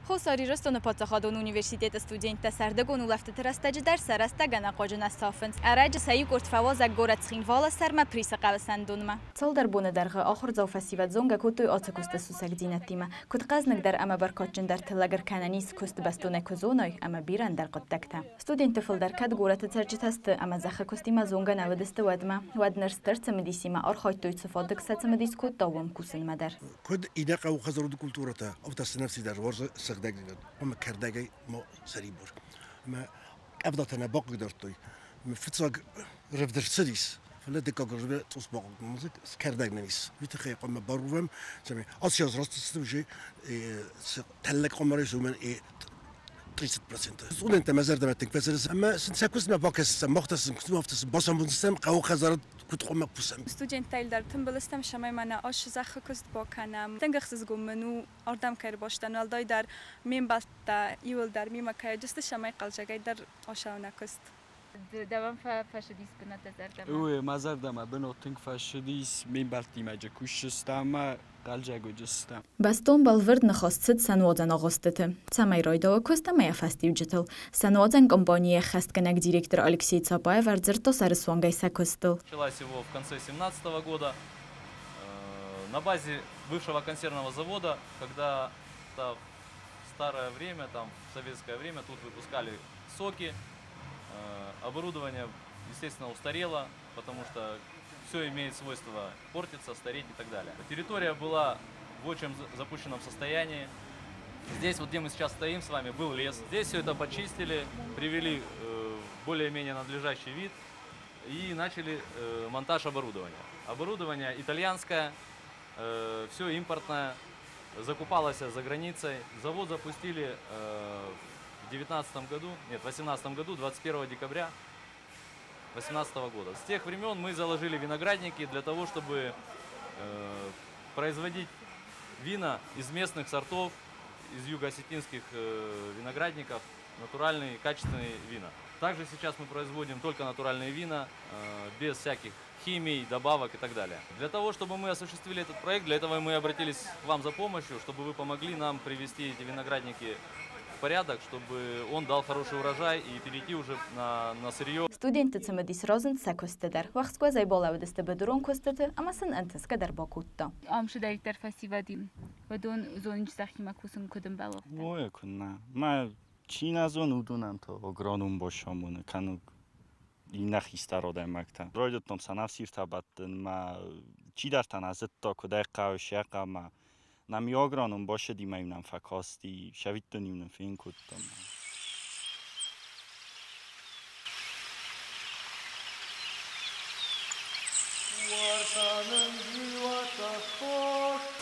Хуссар Ирыстоны паддзахадон университеты студенттӕ сӕрдыгон улӕфтыты рӕстӕджы дӕр сӕ рӕстӕг ӕнӕхъуаджы нӕ сафынц. Ӕрӕджы сӕ иу къорд фӕуазӕг горӕт Цхинвалы сӕрмӕ Присы хъӕуы сӕндонмӕ. Цалдӕр боны дӕргъы ахуырдзау фӕсивӕд зонгӕ кодтой ацы куысты сусӕгдзинӕдтимӕ. Куыд хъӕзныгдӕр ӕмӕ бӕркадджындӕр тыллӕг ӕркӕнӕн ис, куыст бӕстонӕй куы зоной, ӕмӕ бирӕ ӕндӕр хъуыддӕгтӕ. Студентты фылдӕр кӕд горӕты цӕрджытӕ сты ӕмӕ зӕххы куыстимӕ зонгӕ нӕ уыдысты уӕдмӕ, уӕд ныр стыр цымыдисимӕ архайдтой, цы фадыг сӕ цымыдис кодта, уым кусынмӕ дӕр. Куыд иннӕ хъӕуы хӕдзароды культурӕтӕ, афтӕ сӕнӕфсирдӕр уарзы сыгъдӕгдзинад ӕмӕ кӕрдӕгӕй ма сӕрибар. Ӕмӕ къӕвдатӕ нӕ бахъыгдардтой. Фыццаг рӕвдз ӕрцыдис, фӕлӕ дыккаг рӕвдз цъус бахъыгдардтой, кӕрдӕг нӕм ис. Уый тыххӕй хъуамӕ барувӕм, цӕмӕй ацы аз раст цы уже тӕллӕг хъуамӕ райса, уымӕн 30%. Студенттӕ мӕ зӕрдӕмӕ тынг фӕцӕрынц ӕмӕ сын сӕ куыстмӕ бакӕсдзӕн, мах та сын куыстмӕ афтӕ сын бацамондзыстӕм, хъӕуы хӕдзарад куыд хъуамӕ кусӕм. Студенттӕй дӕр тымбыл стӕм, цӕмӕй мӕнӕ ас зӕххы куыст бакӕнӕм. Тынг ӕхсызгон мын у, ардӕм кӕй ӕрбастӕн, уӕлдайдӕр ме мбӕлттӕ иууылдӕр мемӕ кӕй уыдысты, цӕмӕй хъӕлдзӕгӕй дӕр ацӕуа нӕ куыст. Дӕуӕн фӕцыдис бынат дӕ зӕрдӕмӕ? Ой, мӕ зӕрдӕмӕ бынат тынг фӕцыдис, ме мбӕлттимӕ кусджыстӕм ӕмӕ хъӕлдзӕг уыдыстӕм. Бӕстон бӕлвырд ныхас цыд сӕнуадзӕн агъуыстыты, цӕмӕй райдайа куыст ӕмӕ йӕ фӕстиуджытыл. Сӕнуадзӕн компанийы ӕххӕстгӕнӕг директор Алексей Цапаев ӕрдзырдта сӕрысуангӕй сӕ куыстыл. Началась его в конце 2017 года на базе бывшего консервного завода, когда в старое время, там, в советское время тут выпускали соки. Оборудование, естественно, устарело, потому что все имеет свойство портиться, стареть и так далее. Территория была в очень запущенном состоянии. Здесь, вот где мы сейчас стоим с вами, был лес. Здесь все это почистили, привели в более-менее надлежащий вид и начали монтаж оборудования. Оборудование итальянское, все импортное, закупалось за границей. Завод запустили в 19 году, нет, в 18 году, 21 декабря 2018 года. С тех времен мы заложили виноградники для того, чтобы производить вина из местных сортов, из юго-осетинских виноградников, натуральные, качественные вина. Также сейчас мы производим только натуральные вина, без всяких химий, добавок и так далее. Для того, чтобы мы осуществили этот проект, для этого мы обратились к вам за помощью, чтобы вы помогли нам привести эти виноградники в порядок, чтобы он дал хороший урожай и перейти уже на сырье. Студентты цымыдис разынд сӕ куысты дӕр. Уӕхскуӕзӕй балӕууыдысты быдырон куыстыты ӕмӕ сын ӕнтысгӕ дӕр бакодта. Ам цыдӕриддӕр фӕсивӕд и, уыдон зонынц сӕхимӕ кусын куыд ӕмбӕлы. Ой, куыннӕ. Мӕ чи нӕ зоны, уыдонӕн та агроном бацамоны, кӕнӕ иннӕ хистӕр адӕймӕгтӕ. Райдыдтам сӕнӕфсиртӕ бӕттын, мӕ чидӕртӕ нӕ зыдта, куыд ӕй хъӕуы сӕ хъӕмӕ. Нӕм иу агроном бацыди мӕ-иу нӕм фӕкасти, сӕвиттон-иу нын фенын кодта. Уартӕ нын зилатӕ хос.